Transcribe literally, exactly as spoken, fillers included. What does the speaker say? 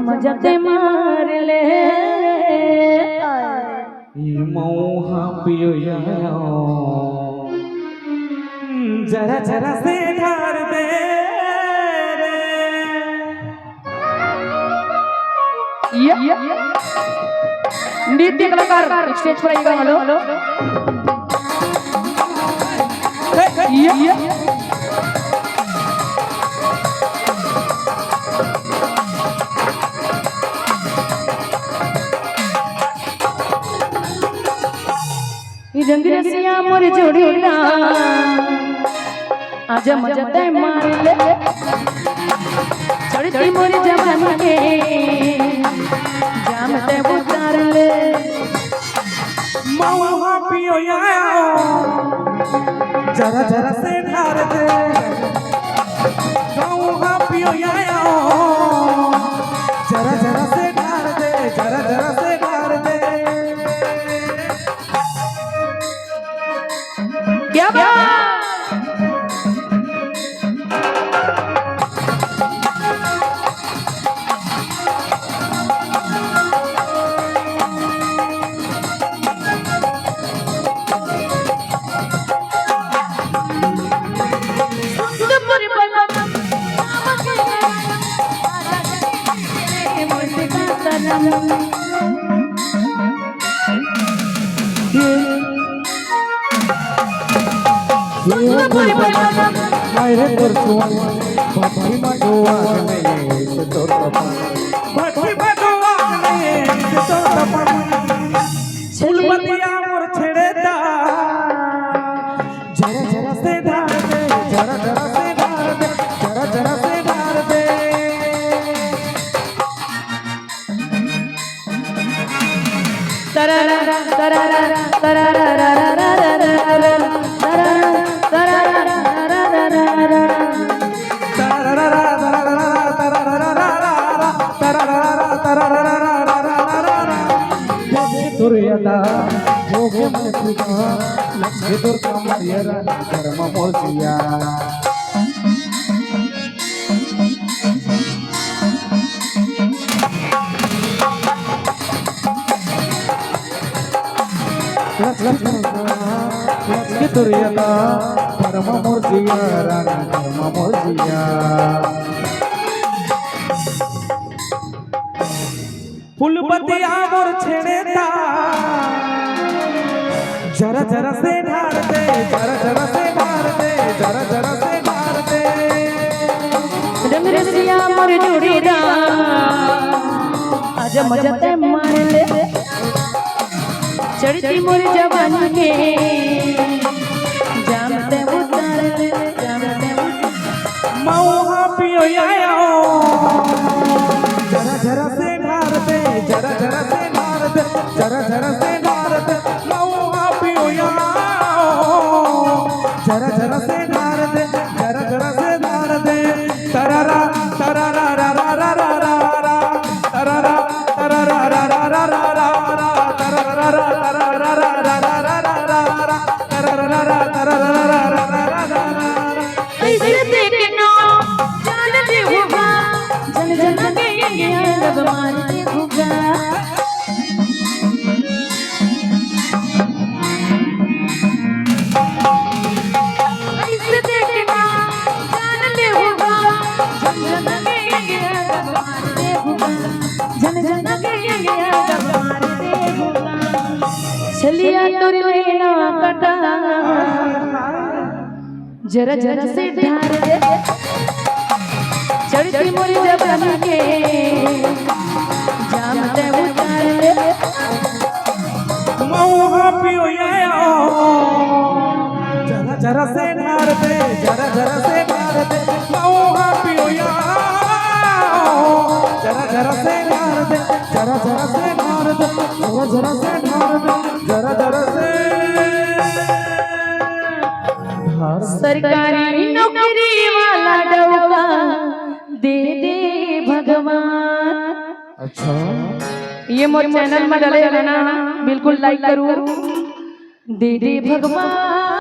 मजा ते मार ले। ई मऊहा पियो या, जरा जरा से ढार दे रे। ये नृत्य कलाकार स्टेज पर आइएगा। Hello, hello. ये रंग रसिया मोर जोड़ी ना, आजा मजा ते मार ले। चढ़ती मोर जवानी के जाम ते उतार ले। मऊहा पियो या, जरा जरा से ढार दे। मऊहा पियो या, जरा जरा से ढार दे, जरा जरा से ढार दे। क्या बात। हाय रे तोर सुवन, भट्टी में धुआं नहीं, से तोर तपन। भट्टी में धुआं नहीं, से तोर तपन। फूलबतिया मोर छेड़े दा, जरा जरा से ढार दे, जरा जरा से ढार दे, जरा जरा से ढार दे। तररा, तररा, तररा, तररा, तररा, तररा, तररा। तोर अदा होगे मैं फिदा, लगे तोर कमरिया रानी गरमा मोर जिया। लगे तोर अदा गरमा मोर जिया, रानी गरमा मोर जिया। फूलबतिया मोर छेड़े दा, जरा जरा से ढार दे, जरा जरा से ढार दे, जरा जरा से ढार दे। रंग रसिया मोर जोड़ी दा, आजा मजा ते मार ले। चढ़ती मोर जवानी के जाम ते उतार ले, जाम ते उतार। मऊहा पियो या, जरा जरा से ढार दे, जरा जरा से ढार दे, जरा जरा से ढार दे। मऊहा पियो या, जरा जरा से ढार दे, जरा जरा से ढार दे। तररा, तररा, रा, रा, रा, रा, रा, रा। तररा, तररा, रा, रा, रा, रा, रा, रा। तररा, रा, रा, रा, रा, रा, रा, रा। ऐसे देखना जान दे होगा, जन जन के ये लग मार दे होगा। ऐसे देखना जान ले होगा, जन जन के ये लग मार दे होगा, जन जन के ये लग मार दे होगा। छलिया तोर नैना कटा, जरा जरा से ढार दे, चढ़ती मोर जवानी के जाम ते उतार ले। मऊहा पियो या, जरा जरा से ढार दे, जरा जरा से ढार दे। मऊहा पियो या, जरा जरा से ढार दे, जरा जरा से ढार दे, जरा जरा से ढार दे, जरा जरा से। सरकारी नौकरी वाला डौका दे दे भगवान। अच्छा, ये मोर चैनल में डले गाना बिल्कुल लाइक करू। दे दे भगवान।